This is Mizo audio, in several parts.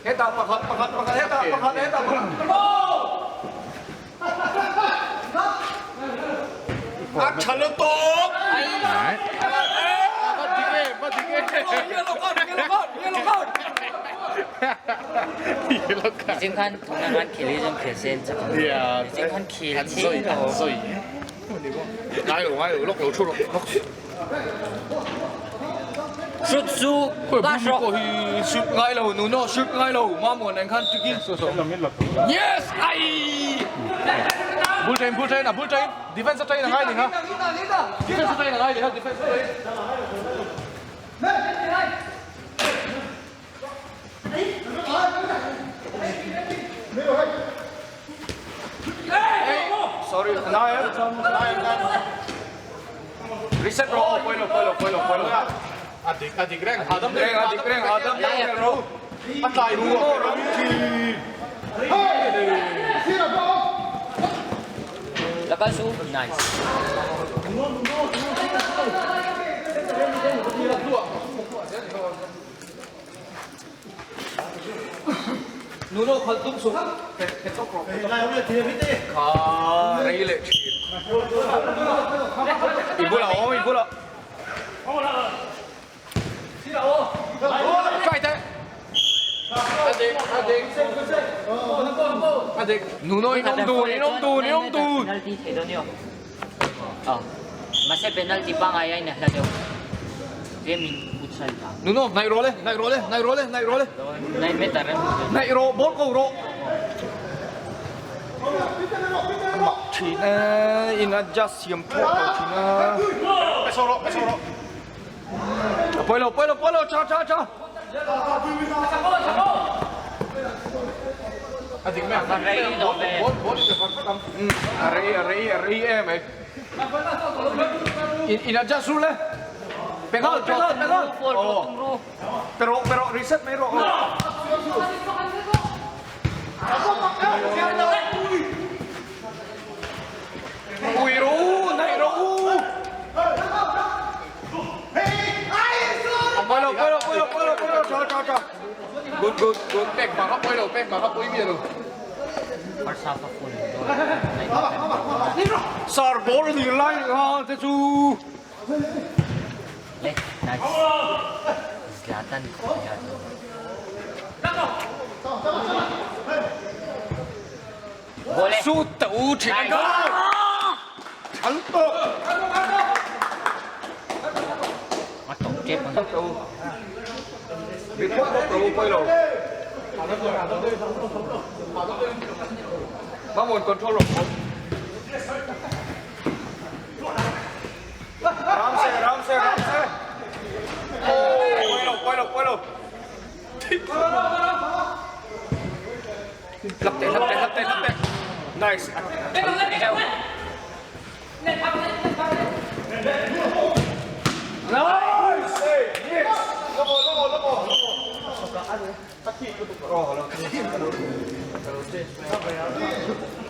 Hetah pakhat pakhat pakhat hetah pakhat hetah pakhat. A tha lutuk. Nichin khan tuna khan khel hi chuan khel se an chak ang. Nichin khan khel chhe lo. Ngai lo ngai lo lawk lo thu rawh lawk. Shoot chu pass rawh. Shoot ngai lo Nuno shoot ngai lo Mamuan nen khan tukin. Yes ai. Bul train bul train a bul train defense a train a ngai ni kha. Defense a train a ngai ni kha defense a train. Sorry, nai nai nai. Reset rawh aw, pawilo pawilo pawilo pawilo. A dik a dik reng hahdam reng a dik reng hahdam reng rawh. A tlai ru a ram thi. Lakal su nice. Nuno khalh tum suh he chawk rawh kha rei leh thin i bulah awm i bulah try teh a dik a dik a dik Nuno in awm dun in awm dun in awm dun Penalty thei dawn i aw. Aw. Mahse penalty pangngai a inah hla deuh. Tlem in futsal ta. Nuno hnaih rawh le hnaih rawh le hnaih rawh le hnaih rawh le. 9 meter an hmu dawn. Hnaih rawh ball ko rawh. A mak thin e in adjust siam thawh lo thin a. Pe saw rawh pe saw rawh. A pawi lo pawi lo pawi lo tha tha tha. A dik mai ang. A rei lo ve. Ball ball in pe far fat ang. A rei a rei a rei em ai. In in adjust ru le. Pe nghal pe nghal pe nghal. Aw. Pe rawh pe rawh reset mai rawh. Ui rawh u naih rawh u. Pawi lo pawi lo pawi lo pawi lo pawi lo tha tha tha. Good good good. Pek mah kha pawi lo pek mah kha pawi miah lo. Barca kha full dawn. Sar ball ni lai ha te chu. Le nice. Zlatan. Ball e. Shoot ta u thin Nice. Thal tawh. A tawp tep ang. Bị thoát bóng tàu quay đầu. Mong muốn control rồi. Ramsey, Ramsey, Ramsey. Quay đầu, quay đầu, quay đầu. Lắp tay, lắp tay, lắp tay, lắp tay. Nice. Nice. Yes. Come on, come on, come on.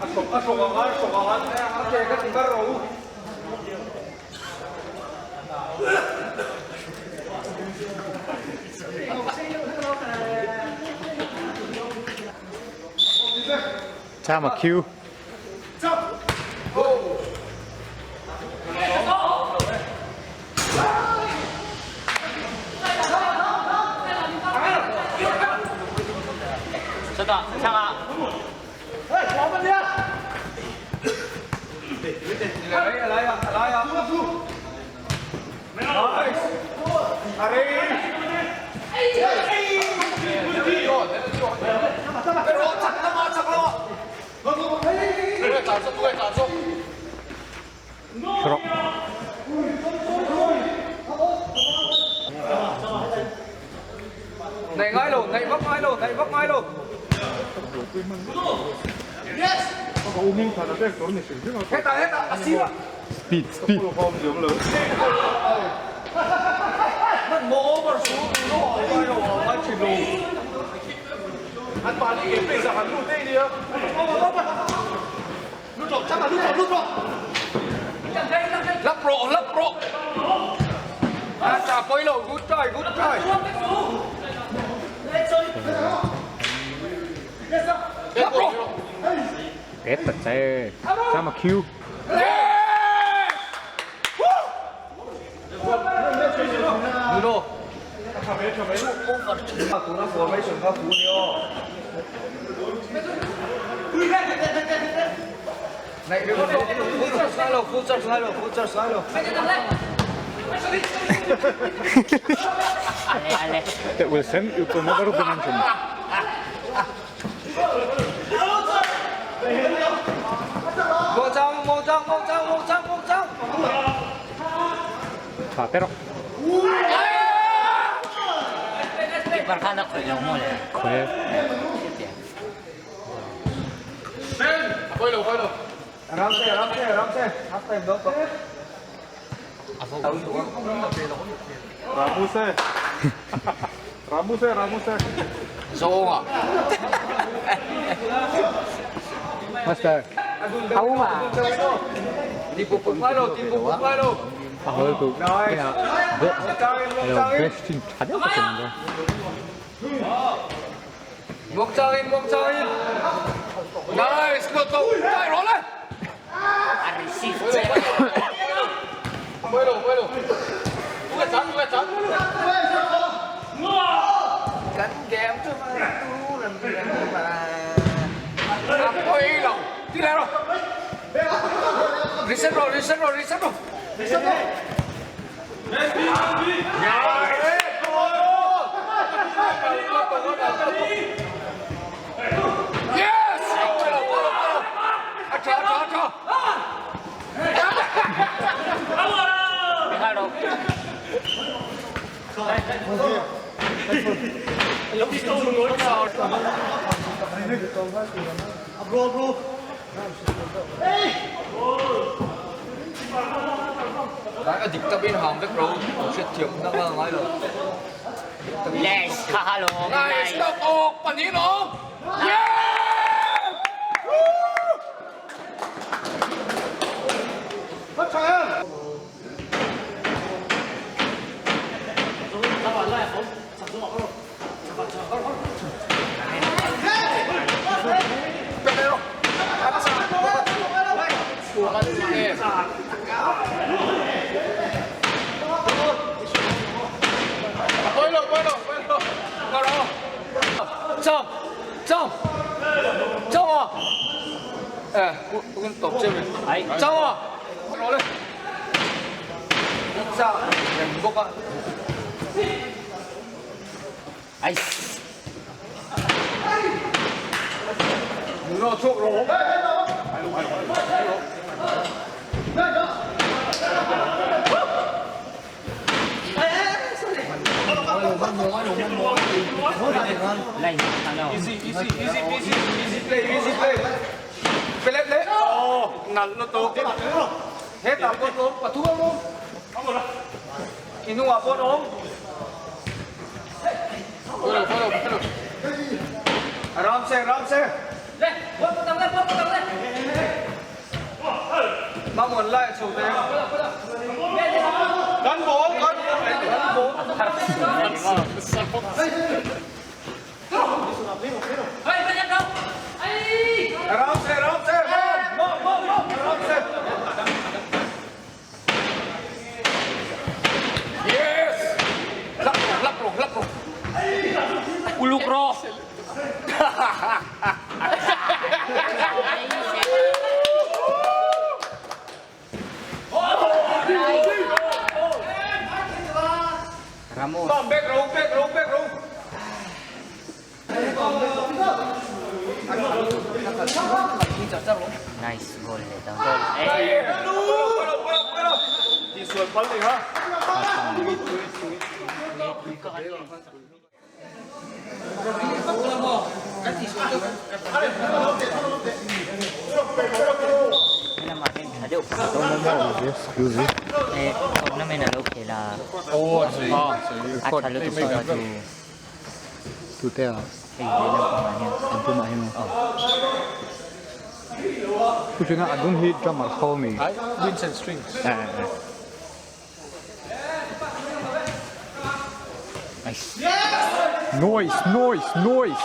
A sawk ang a sawk ang a ke ka ti ber ro. Chama Q. Chutah thlang ah. A lai a, a lai a. Nice. A rei. Pero chak lama, chak lama. Này ngay lo, này vấp ngay lo, này vấp ngay lo. Hết rồi, hết rồi, à xíu ạ. Speed, speed. Mất mồ mà xuống, nó hỏi ngay rồi, ngay chỉ lù. Anh bà đi kiếm bây giờ hắn lụt đây đi á. Lụt rồi, chắc là lụt rồi, lụt rồi. Lắp rộ, lắp rộ. Good try, good try. Get the chair. Chama Q. Nuno. Tuna formation kha fu ni aw. Này, full charge ngai lo, full charge ngai lo, full charge ngai lo. Ale ale. That will send you to another dimension. Mo chang, mo chang, mo chang, mo chang, mo chang. Tha te rawh. Keeper khan a khawih lo maw le. Khawi. Ramse, Ramse, Ramse. Half time daw to. Ramuse. Ramuse, Ramuse. Zawnga. Master. Ti puk puk ngai lo, ti puk puk ngai lo. A hawi tu. Nice. Hello, best team tha deuh ka tum dawn. Muang changin, muang changin. Nice, go to. Dai rawh le. A receive che. Pawilo, pawilo. Tunge chan, tunge chan. Kan game chu ma tu ran game chu ma. A pawilo. Ti le rawh. Reset rawh, reset rawh, reset rawh. Reset rawh. Yes! Pawilo, pawilo, pawilo. A tha, a tha, a tha. Behal rawh. Dai a dik tak in hang vek ro. Hriat thiam na nga ngai lo. Les kha ha lo. Nice, stop ok, panin ok. Yeah! Pawilo, pawilo, pawilo. Nga rawh. Cham, cham. Cham a. Eh, kun top che mi. Ai. Cham a. Rawh le. Cha, reng bawk a. Ai. Nuno chhuak rawh. Lai kha lo. Easy, easy, easy, easy, easy play, easy play. Pellet le. Oh, nal no to. He ta pawh lawm, pathum a lawm. Inungah pawh awm. Pawilo, pawilo, pawilo. Ramse, Ramse. Mamon lai chho te. Kan ball, kan kan ball. Ramse, Ramse. Mom, mom, mom. Ramse. Yes! Lap rawh, lap rawh, lap rawh. Uluk rawh. Ramos. Mom, back row, back row, back row. Nice goal le dawn. Eh. Pawilo, pawilo, pawilo. Ti sual pal ni ha. Lama hen tha deuh. Excuse me. Eh, tournament a lo khela. Oh, ah. A tha lu tu so ka chu. Tu te a. Hei he lam pangah hian. An pumah hian. Oh. Pu chunga a dum hi drummer ho mi. Winds and strings. Eh, eh, eh. Nice. Noise, noise, noise.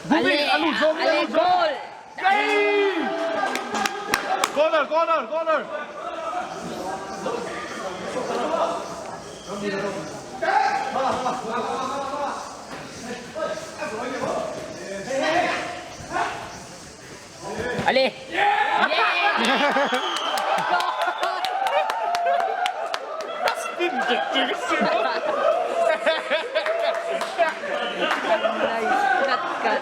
Ale, ale goal! Corner, corner, corner. Ale! Yeah! Nice. Cut ka.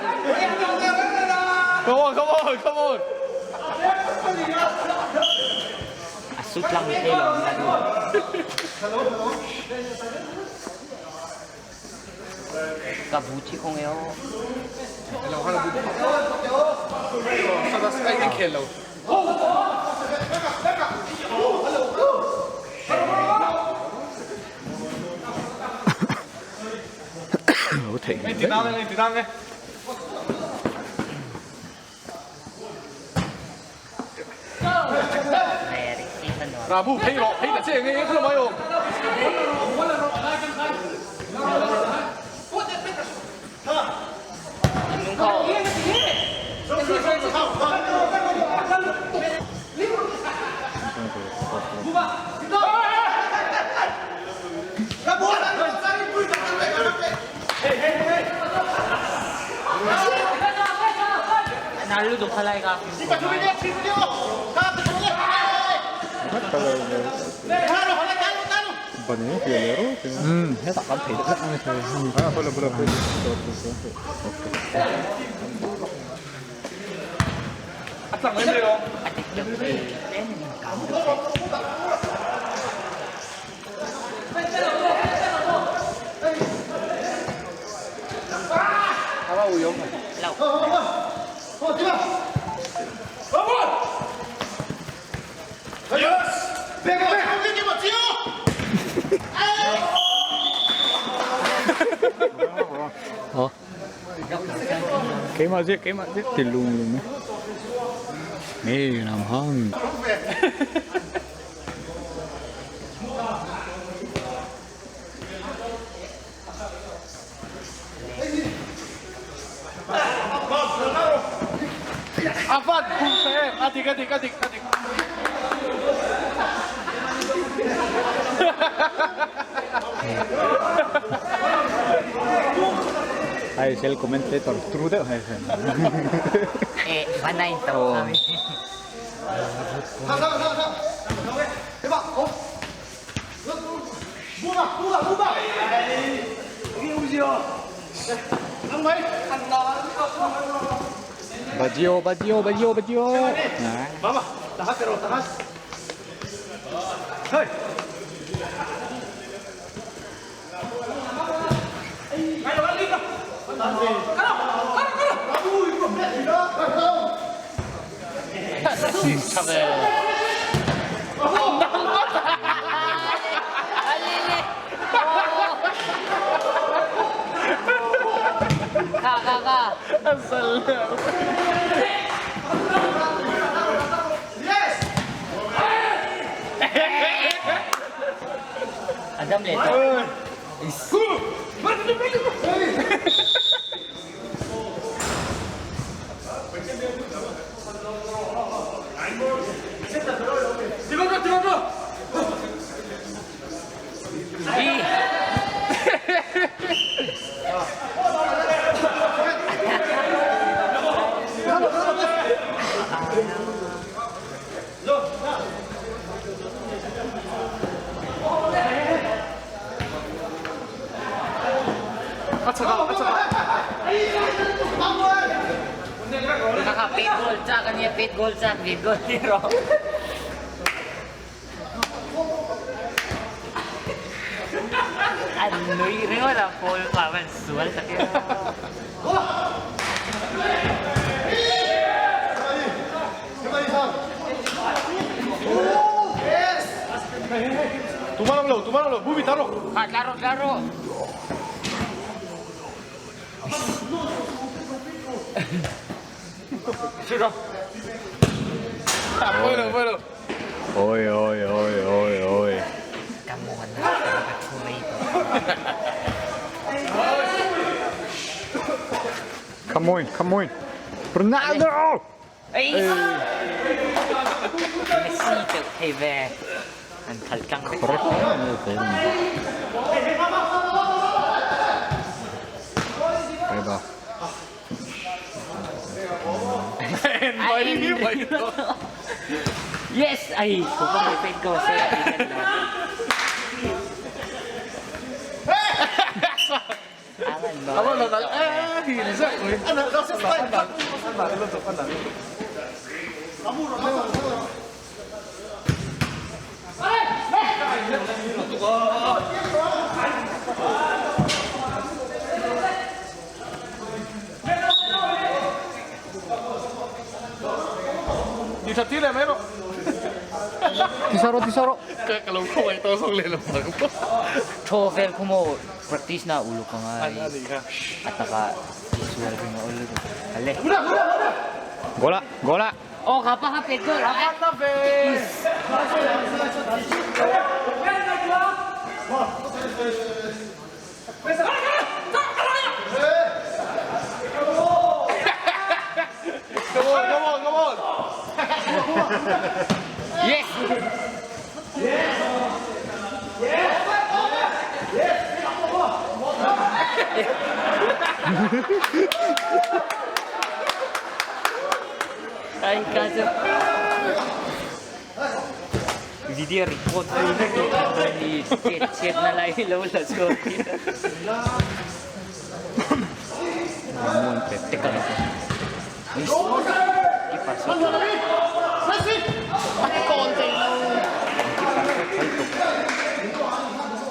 Come on, come on, come on. Asut lang ni Taylor. Kabuti kong eo. Lo thei. Anh ti nang anh ti nang e. Very Rabu phei ro, phei ta che nge khlo mai o. Nung ko. Nalu duk halai ka. He tak kan thei tak tak mai thei. Ah, boleh boleh boleh. Atlang mai le o. Atik duk eh. Kamu duk. Lau. Keimah chiah, keimah chiah. Ti lung lung eh. Nge nam hang. Afan, pung se, adik adik adik adik. Ai sel commentator true deuh hai. Eh, mana yang tahu kami. Bajio, bajio, bajio, bajio. Nah. Mama, tahan pero tahan. Hey. Alele. Ka ka ka. Adam le. Ih. Achaga, achaga. Kaka paid goal chak ania paid goal chak paid goal zero. An nui ringawt a pawl pa man sual takin. Tumanang lo, tumanang lo, bubi taro. Ha, laro laro. Bueno, bueno. Oi, oi, oi, oi, oi. Kamu kan na Come on, come on. Ronaldo! Ei! Messi deuh thei ve. An khalh tlang vek. Reba. Yes! Ay! Kupang repeat ko. Say, Ti tha ti leh mai rawh. Ti sa rawh, ti sa rawh. Ka lo khawngaih tawh zawk leh lo ang. Thaw vel khu maw practice na uluk ang ai a taka tisual ring a ul ale. Goal ah, goal ah. Oh ka pa ka pet goal. Come on, come on, come on. Yes. Ay kaso. Video record ni chet chet na lai lo la score. Muan pet. Teka lang. Ay, ipasok.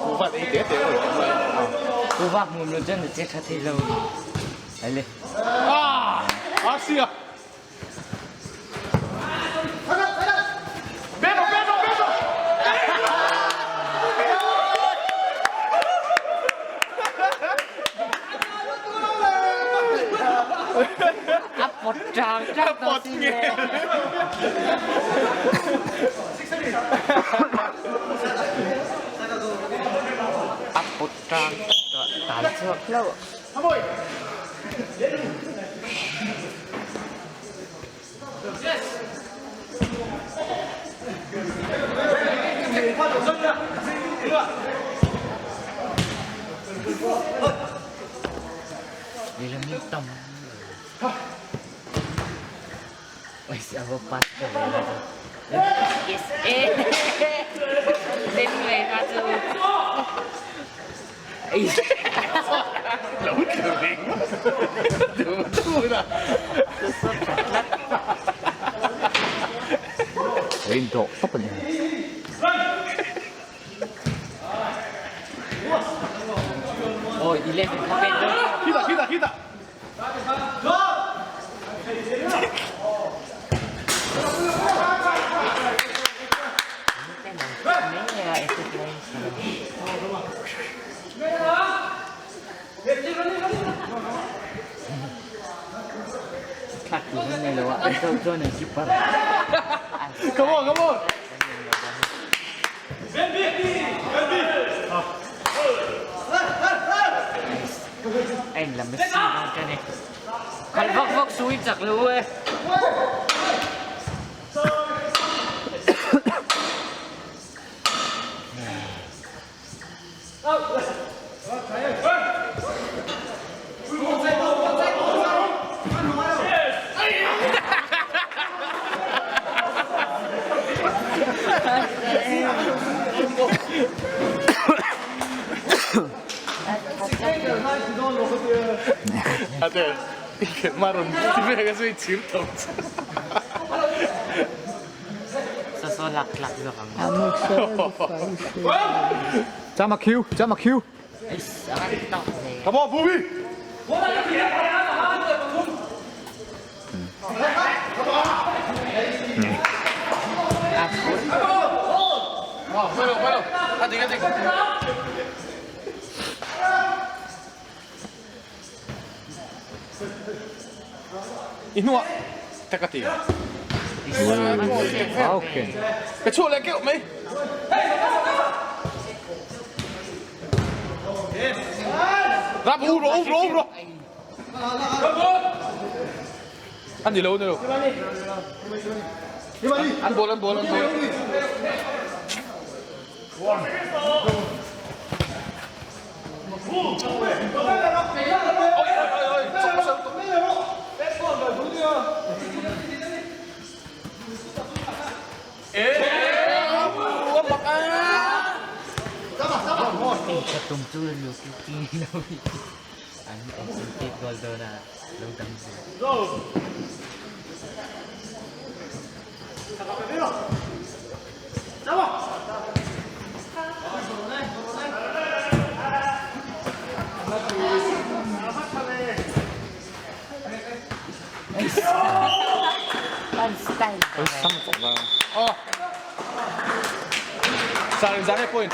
冇法你嗲嗲嚟 กูว่ามุมเราจะเจ็ดทัทีเราไปเลย 啊！阿師啊！别走，别走，别走！ อ่ะปดจางจาง ปดเงี้ย อ่ะปดจางตายเชือกแล้วเวลามีต่ำโอ้ยเอาปัดไปเลย Yes เอ๊ะเล่นเลยนะจูไอ้ 老條命，條都啦。 Rin to, top ani. โอ้ยอีเล่นเป็นคาเฟ่ด้วย Kita kita kita。 แม่ไอ้ตุ๊กเลยขัดอยู่ข้างในเลยว่ะไอ้เจ้าเจ้าเนี่ยคิดว่า Come on, come on。 ไอ้ลำไม่ซีนกันเนี่ยขันฟักฟักซุยจักเลยเว้ย 啊对，一个马龙，这边个水钱头。 โซโซหลักหลักอยู่ข้าง Jam a Q, jam a Q. ไอ้สัตว์ตอกเลย Come on, Bobby。 อ่ะพุทธ 哇，快了快了，快点快点。一诺，这个点。 Okay. 个出来叫没？ Ram u rawh u rawh u rawh. A ni lo a ni lo. An ball an ball an ball. Tum chu lu ki lo an execute goal dawn a lo dang zel. Aw. Zan zan e point.